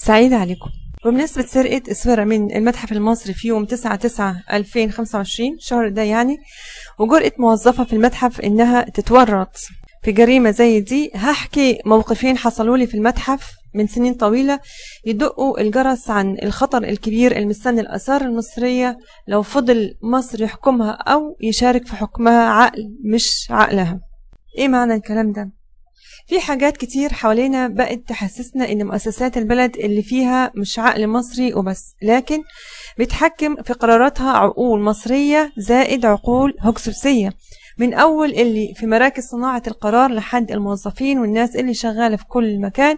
سعيدة عليكم. وبمناسبة سرقة اسورة من المتحف المصري في يوم 9/9/2025 الشهر ده يعني، وجرأة موظفة في المتحف إنها تتورط في جريمة زي دي، هحكي موقفين حصلوا لي في المتحف من سنين طويلة يدقوا الجرس عن الخطر الكبير المستني الآثار المصرية لو فضل مصر يحكمها أو يشارك في حكمها عقل مش عقلها. إيه معنى الكلام ده؟ في حاجات كتير حوالينا بقت تحسسنا إن مؤسسات البلد اللي فيها مش عقل مصري وبس، لكن بيتحكم في قراراتها عقول مصرية زائد عقول هكسوسية، من أول اللي في مراكز صناعة القرار لحد الموظفين والناس اللي شغالة في كل مكان،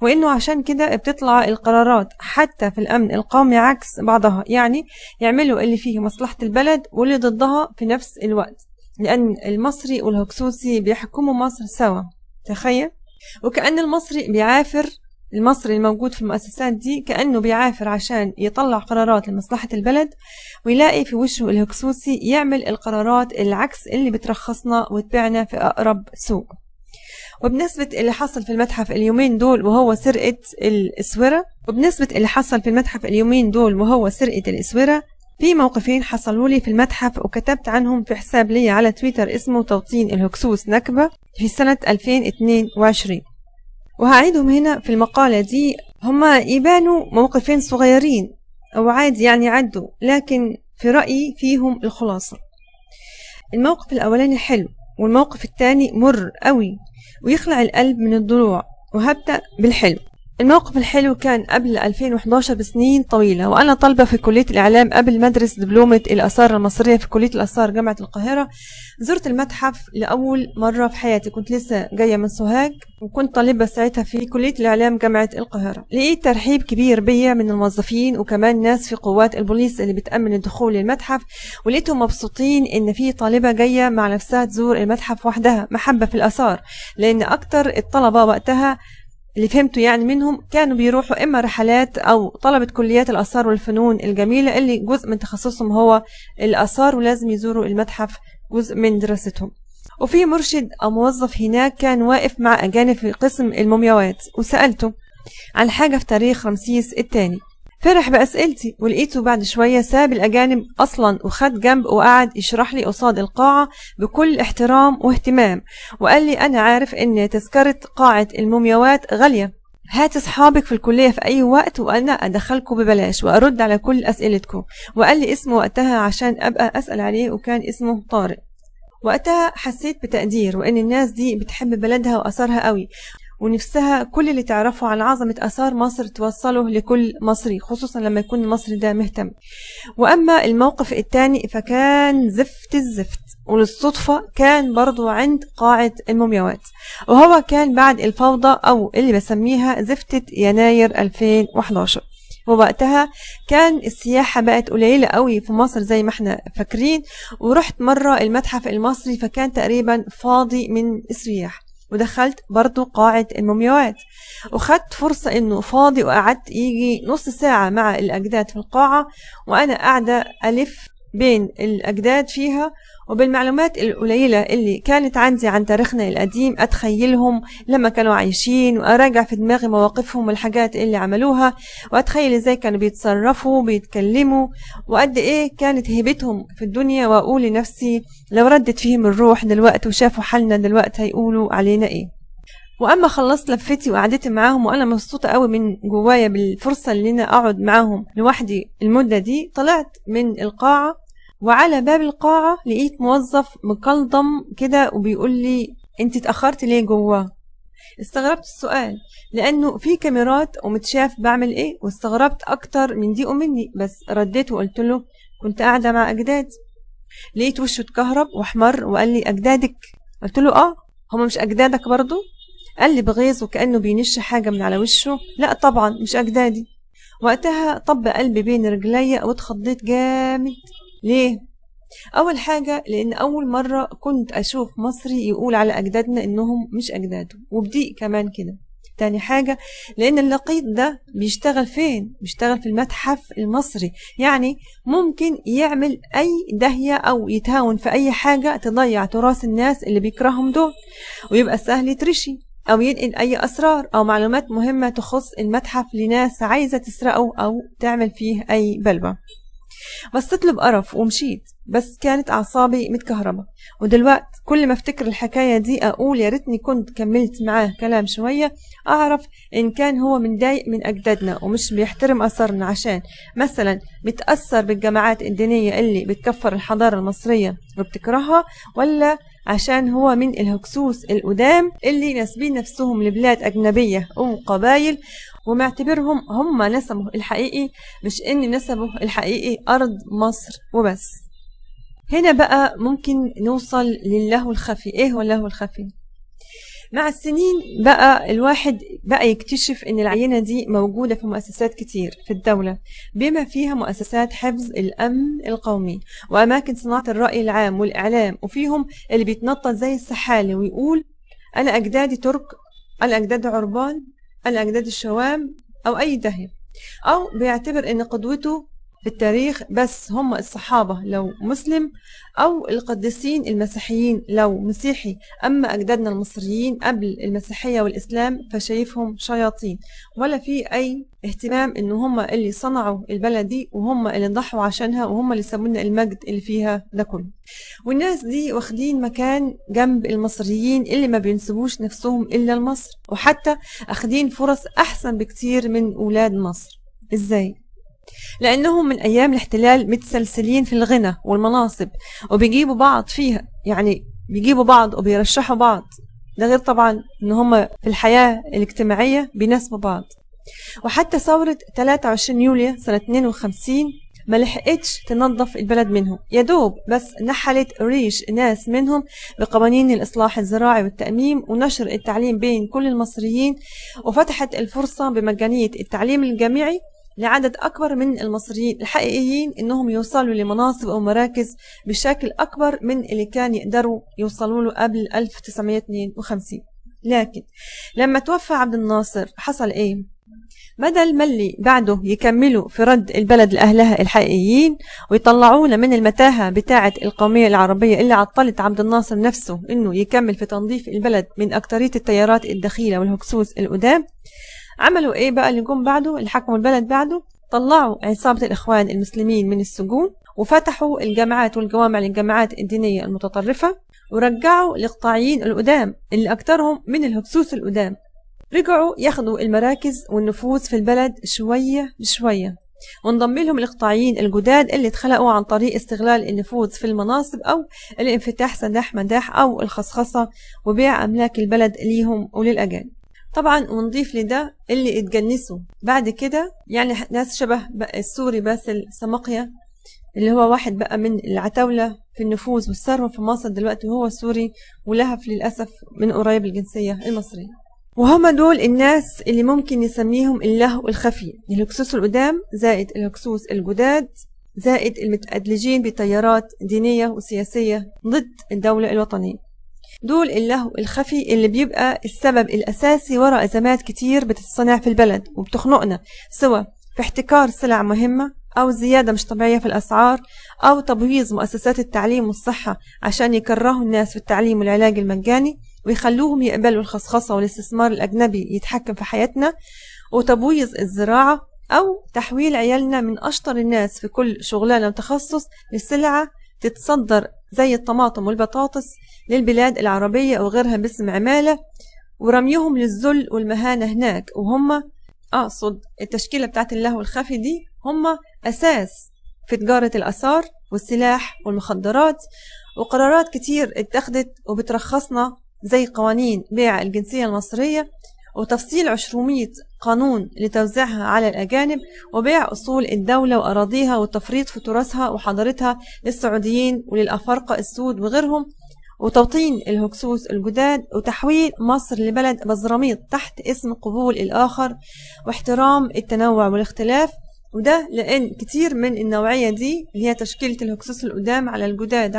وإنه عشان كده بتطلع القرارات حتى في الأمن القومي عكس بعضها، يعني يعملوا اللي فيه مصلحة البلد واللي ضدها في نفس الوقت، لأن المصري والهكسوسي بيحكموا مصر سوا. تخيل، وكأن المصري بيعافر، المصري الموجود في المؤسسات دي كأنه بيعافر عشان يطلع قرارات لمصلحة البلد، ويلاقي في وشه الهكسوسي يعمل القرارات العكس اللي بترخصنا وتبيعنا في أقرب سوق. وبنسبة اللي حصل في المتحف اليومين دول وهو سرقة الإسورة، وبنسبة اللي حصل في المتحف اليومين دول وهو سرقة الإسورة، في موقفين حصلوا لي في المتحف وكتبت عنهم في حساب لي على تويتر اسمه توطين الهكسوس نكبة في سنة 2022، وهعيدهم هنا في المقالة دي. هما يبانوا موقفين صغيرين أو عادي يعني عدوا، لكن في رأيي فيهم الخلاصة. الموقف الأولاني حلو والموقف الثاني مر قوي ويخلع القلب من الضلوع، وهبدأ بالحلو. الموقف الحلو كان قبل 2011 بسنين طويلة، وأنا طالبة في كلية الإعلام قبل ما أدرس دبلومة الآثار المصرية في كلية الآثار جامعة القاهرة. زرت المتحف لأول مرة في حياتي، كنت لسه جاية من سوهاج وكنت طالبة ساعتها في كلية الإعلام جامعة القاهرة. لقيت ترحيب كبير بيا من الموظفين وكمان ناس في قوات البوليس اللي بتأمن الدخول للمتحف، ولقيتهم مبسوطين إن في طالبة جاية مع نفسها تزور المتحف وحدها، محبة في الآثار، لأن أكتر الطلبة وقتها اللي فهمته يعني منهم كانوا بيروحوا إما رحلات أو طلبة كليات الآثار والفنون الجميلة اللي جزء من تخصصهم هو الآثار ولازم يزوروا المتحف جزء من دراستهم. وفي مرشد أو موظف هناك كان واقف مع أجانب في قسم المومياوات، وسألته عن حاجة في تاريخ رمسيس الثاني، فرح بأسئلتي، ولقيته بعد شوية ساب الأجانب أصلا وخد جنب وقعد يشرح لي قصاد القاعة بكل احترام واهتمام، وقال لي أنا عارف إن تذكرة قاعة المومياوات غالية، هات أصحابك في الكلية في أي وقت وأنا أدخلكم ببلاش وأرد على كل أسئلتكم. وقال لي اسمه وقتها عشان أبقى أسأل عليه، وكان اسمه طارق. وقتها حسيت بتقدير وإن الناس دي بتحب بلدها وأثرها قوي، ونفسها كل اللي تعرفه عن عظمة آثار مصر توصله لكل مصري، خصوصا لما يكون المصري ده مهتم. وأما الموقف الثاني فكان زفت الزفت، وللصدفة كان برضو عند قاعة المومياوات، وهو كان بعد الفوضى أو اللي بسميها زفتة يناير 2011. ووقتها كان السياحة بقت قليلة قوي في مصر زي ما احنا فاكرين، ورحت مرة المتحف المصري فكان تقريبا فاضي من السياح، ودخلت برضو قاعة المومياوات وخدت فرصة انه فاضي وقعدت يجي نص ساعة مع الاجداد في القاعة، وانا قاعدة الف بين الاجداد فيها، وبالمعلومات القليلة اللي كانت عندي عن تاريخنا القديم اتخيلهم لما كانوا عايشين، واراجع في دماغي مواقفهم والحاجات اللي عملوها، واتخيل ازاي كانوا بيتصرفوا بيتكلموا وقد ايه كانت هيبتهم في الدنيا، واقول لنفسي لو ردت فيهم الروح دلوقتي وشافوا حالنا دلوقتي هيقولوا علينا ايه. واما خلصت لفتي وقعدتي معاهم وانا مبسوطه قوي من جوايا بالفرصه اللي انا اقعد معاهم لوحدي المده دي، طلعت من القاعه، وعلى باب القاعة لقيت موظف مكلضم كده وبيقول لي انت اتأخرتي ليه جوه؟ استغربت السؤال لانه في كاميرات ومتشاف بعمل ايه، واستغربت اكتر من دي ومني، بس رديت وقلت له كنت قاعدة مع اجدادي. لقيت وشه اتكهرب واحمر وقال لي اجدادك؟ قلت له اه، هما مش اجدادك برضو؟ قال لي بغيظ وكأنه بينش حاجة من على وشه، لا طبعا مش اجدادي. وقتها طب قلبي بين رجليا واتخضيت جامد. ليه؟ أول حاجة لأن أول مرة كنت أشوف مصري يقول على أجدادنا إنهم مش أجداده، وبضيق كمان كده. تاني حاجة لأن اللقيط ده بيشتغل فين؟ بيشتغل في المتحف المصري، يعني ممكن يعمل أي داهية أو يتهاون في أي حاجة تضيع تراث الناس اللي بيكرههم دول، ويبقى سهل يترشي. أو ينقل أي أسرار أو معلومات مهمة تخص المتحف لناس عايزة تسرقه أو تعمل فيه أي بلبة. بصيت له بقرف ومشيت، بس كانت أعصابي متكهربة. ودلوقت كل ما افتكر الحكاية دي أقول يا ريتني كنت كملت معاه كلام شوية، أعرف إن كان هو متضايق من أجدادنا ومش بيحترم أثرنا عشان مثلا متأثر بالجماعات الدينية اللي بتكفر الحضارة المصرية وبتكرهها، ولا عشان هو من الهكسوس القدام اللي ناسبين نفسهم لبلاد أجنبية وقبايل ومعتبرهم هم نسبه الحقيقي، مش إن نسبه الحقيقي أرض مصر وبس. هنا بقى ممكن نوصل للهو الخفي. إيه هو اللهو الخفي؟ مع السنين بقى الواحد بقى يكتشف إن العينة دي موجودة في مؤسسات كتير في الدولة، بما فيها مؤسسات حفظ الأمن القومي وأماكن صناعة الرأي العام والإعلام، وفيهم اللي بيتنطط زي السحالي ويقول أنا أجدادي ترك، أنا أجدادي عربان، أنا أجدادي الشوام أو أي دهية، أو بيعتبر إن قدوته في التاريخ بس هم الصحابة لو مسلم، أو القديسين المسيحيين لو مسيحي، أما أجدادنا المصريين قبل المسيحية والإسلام فشايفهم شياطين، ولا في أي اهتمام إن هم اللي صنعوا البلد دي وهم اللي ضحوا عشانها وهم اللي سابوا المجد اللي فيها ده كله. والناس دي واخدين مكان جنب المصريين اللي ما بينسبوش نفسهم إلا لمصر، وحتى أخدين فرص أحسن بكتير من أولاد مصر. إزاي؟ لأنهم من أيام الاحتلال متسلسلين في الغنى والمناصب وبيجيبوا بعض فيها، يعني بيجيبوا بعض وبيرشحوا بعض، ده غير طبعا إن هم في الحياة الاجتماعية بيناسبوا بعض. وحتى ثورة 23 يوليو سنة 52 ما لحقتش تنظف البلد منهم، يا دوب بس نحلت ريش ناس منهم بقوانين الإصلاح الزراعي والتأميم ونشر التعليم بين كل المصريين، وفتحت الفرصة بمجانية التعليم الجامعي لعدد أكبر من المصريين الحقيقيين إنهم يوصلوا لمناصب أو مراكز بشكل أكبر من اللي كان يقدروا يوصلوا له قبل 1952. لكن لما توفى عبد الناصر حصل إيه؟ بدل ما اللي بعده يكملوا في رد البلد لأهلها الحقيقيين ويطلعونا من المتاهة بتاعة القومية العربية اللي عطلت عبد الناصر نفسه إنه يكمل في تنظيف البلد من أكترية التيارات الدخيلة والهكسوس القدام، عملوا ايه بقى اللي جم بعده، اللي حكموا البلد بعده؟ طلعوا عصابة الإخوان المسلمين من السجون، وفتحوا الجامعات والجوامع للجماعات الدينية المتطرفة، ورجعوا الإقطاعيين القدام اللي أكترهم من الهكسوس القدام، رجعوا ياخدوا المراكز والنفوذ في البلد شوية بشوية، وانضم لهم الإقطاعيين الجداد اللي اتخلقوا عن طريق استغلال النفوذ في المناصب أو الانفتاح سداح مداح أو الخصخصة وبيع أملاك البلد ليهم وللأجانب. طبعا ونضيف لده اللي اتجنسوا بعد كده، يعني ناس شبه السوري باسل سماقية اللي هو واحد بقى من العتاولة في النفوذ والثروة في مصر دلوقتي، وهو سوري ولهف للأسف من قريب الجنسية المصرية. وهما دول الناس اللي ممكن نسميهم اللهو الخفي، الهكسوس القدام زائد الهكسوس الجداد زائد المتأدلجين بتيارات دينية وسياسية ضد الدولة الوطنية. دول اللهو الخفي اللي بيبقى السبب الأساسي وراء أزمات كتير بتتصنع في البلد وبتخنقنا، سواء في احتكار سلع مهمة أو زيادة مش طبيعية في الأسعار أو تبويظ مؤسسات التعليم والصحة عشان يكرهوا الناس في التعليم والعلاج المجاني ويخلوهم يقبلوا الخصخصة والاستثمار الأجنبي يتحكم في حياتنا، وتبويظ الزراعة أو تحويل عيالنا من أشطر الناس في كل شغلانة وتخصص لسلعة تتصدر زي الطماطم والبطاطس للبلاد العربية وغيرها باسم عمالة، ورميهم للذل والمهانة هناك. وهم أقصد التشكيلة بتاعت اللهو الخفي دي هم أساس في تجارة الآثار والسلاح والمخدرات، وقرارات كتير اتخذت وبترخصنا زي قوانين بيع الجنسية المصرية وتفصيل 200 قانون لتوزيعها على الأجانب، وبيع أصول الدولة وأراضيها والتفريط في تراثها وحضارتها للسعوديين وللأفارقة السود وغيرهم، وتوطين الهكسوس الجداد، وتحويل مصر لبلد بزراميط تحت اسم قبول الآخر واحترام التنوع والاختلاف. وده لأن كتير من النوعية دي اللي هي تشكيلة الهكسوس القدام على الجداد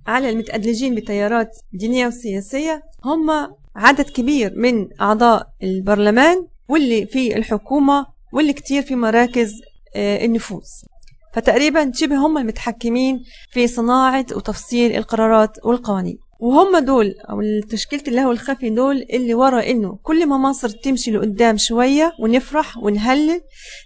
على المتأدلجين بتيارات دينية وسياسية هم عدد كبير من أعضاء البرلمان واللي في الحكومة واللي كتير في مراكز النفوذ، فتقريبا شبه هم المتحكمين في صناعة وتفصيل القرارات والقوانين. وهم دول أو تشكيلة اللهو الخفي دول اللي ورا إنه كل ما مصر تمشي لقدام شوية ونفرح ونهلل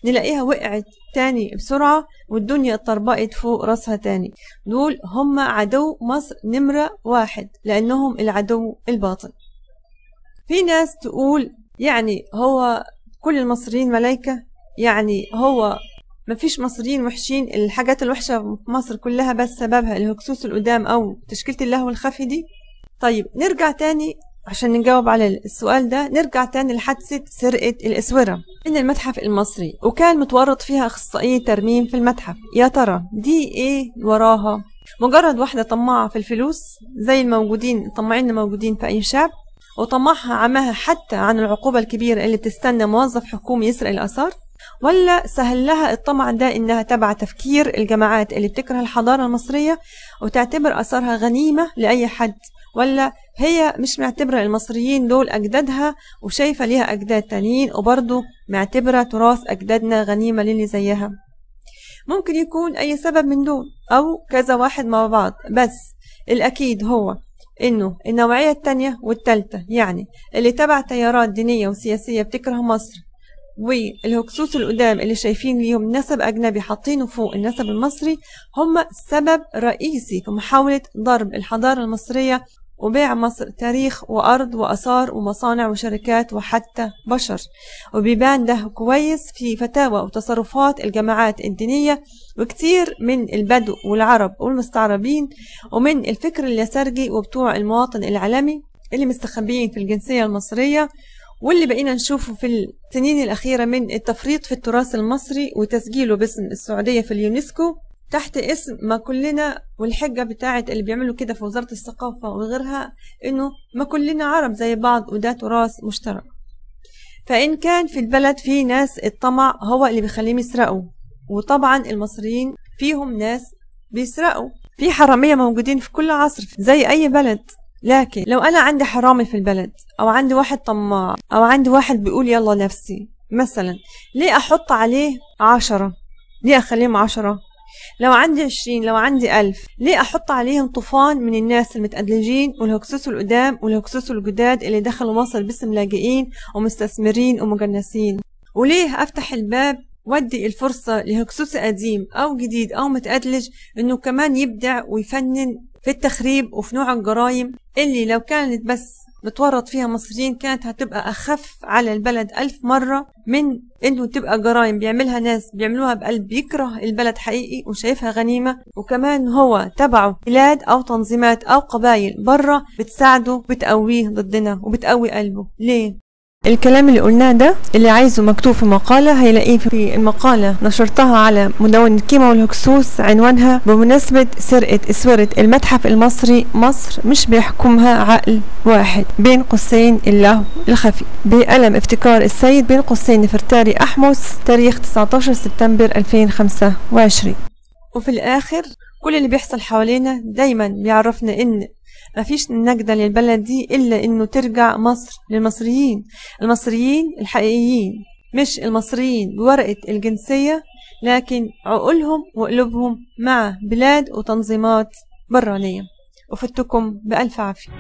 نلاقيها وقعت تاني بسرعة والدنيا اتطربقت فوق راسها تاني. دول هم عدو مصر نمرة 1، لأنهم العدو الباطن. في ناس تقول يعني هو كل المصريين ملايكة، يعني هو مفيش مصريين وحشين، الحاجات الوحشة في مصر كلها بس سببها الهكسوس القدام أو تشكيلة اللهو الخفي دي. طيب نرجع تاني عشان نجاوب على السؤال ده، نرجع تاني لحادثة سرقة الأسورة من المتحف المصري، وكان متورط فيها أخصائية ترميم في المتحف. يا ترى دي إيه وراها؟ مجرد واحدة طماعة في الفلوس زي الموجودين الطماعين الموجودين في أي شعب، وطمعها عماها حتى عن العقوبة الكبيرة اللي بتستنى موظف حكومي يسرق الآثار، ولا سهل لها الطمع ده إنها تبع تفكير الجماعات اللي بتكره الحضارة المصرية وتعتبر آثارها غنيمة لأي حد، ولا هي مش معتبرة المصريين دول أجدادها وشايفة ليها أجداد تانيين وبرضه معتبرة تراث أجدادنا غنيمة للي زيها؟ ممكن يكون أي سبب من دول أو كذا واحد مع بعض، بس الأكيد هو إنه النوعية التانية والتالتة، يعني اللي تبع تيارات دينية وسياسية بتكره مصر، والهكسوس القدام اللي شايفين ليهم نسب أجنبي حاطينه فوق النسب المصري، هم سبب رئيسي في محاولة ضرب الحضارة المصرية وبيع مصر تاريخ وأرض وآثار ومصانع وشركات وحتى بشر. وبيبان ده كويس في فتاوى وتصرفات الجماعات الدينية وكتير من البدو والعرب والمستعربين ومن الفكر اليسارجي وبتوع المواطن العالمي اللي مستخبيين في الجنسية المصرية، واللي بقينا نشوفه في السنين الأخيرة من التفريط في التراث المصري وتسجيله باسم السعودية في اليونسكو تحت اسم ما كلنا، والحجة بتاعت اللي بيعملوا كده في وزارة الثقافة وغيرها إنه ما كلنا عرب زي بعض وده تراث مشترك. فإن كان في البلد في ناس الطمع هو اللي بيخليهم يسرقوا، وطبعا المصريين فيهم ناس بيسرقوا، في حرامية موجودين في كل عصر زي أي بلد. لكن لو أنا عندي حرامي في البلد أو عندي واحد طماع أو عندي واحد بيقول يلا نفسي مثلا، ليه أحط عليه 10؟ ليه أخليهم 10؟ لو عندي 20، لو عندي 1000، ليه أحط عليهم طوفان من الناس المتأدلجين والهكسوس القدام والهكسوس الجداد اللي دخلوا مصر باسم لاجئين ومستثمرين ومجنسين؟ وليه أفتح الباب ودي الفرصة لهكسوس قديم أو جديد أو متأدلج إنه كمان يبدع ويفنن في التخريب وفي نوع الجرائم اللي لو كانت بس متورط فيها مصريين كانت هتبقى أخف على البلد 1000 مرة من إنه تبقى جرائم بيعملها ناس بيعملوها بقلب بيكره البلد حقيقي وشايفها غنيمة، وكمان هو تبعه بلاد أو تنظيمات أو قبائل بره بتساعده بتقويه ضدنا وبتقوي قلبه. ليه؟ الكلام اللي قلناه ده اللي عايزه مكتوب في مقالة هيلاقيه في المقالة نشرتها على مدونة كيما والهكسوس، عنوانها بمناسبة سرقة اسورة المتحف المصري، مصر مش بيحكمها عقل واحد، بين قوسين اللهو الخفي، بقلم افتكار السيد بين قوسين نفرتاري أحمس، تاريخ 19 سبتمبر 2025. وفي الآخر كل اللي بيحصل حوالينا دايما بيعرفنا إن مفيش نجدة للبلد دي إلا إنه ترجع مصر للمصريين، المصريين الحقيقيين، مش المصريين بورقة الجنسية، لكن عقولهم وقلوبهم مع بلاد وتنظيمات برانية. وفتكم بألف عافية.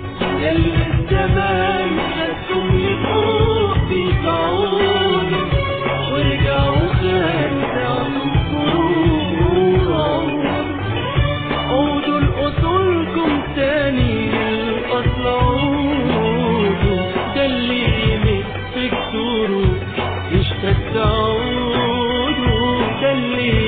تعودوا ده اللي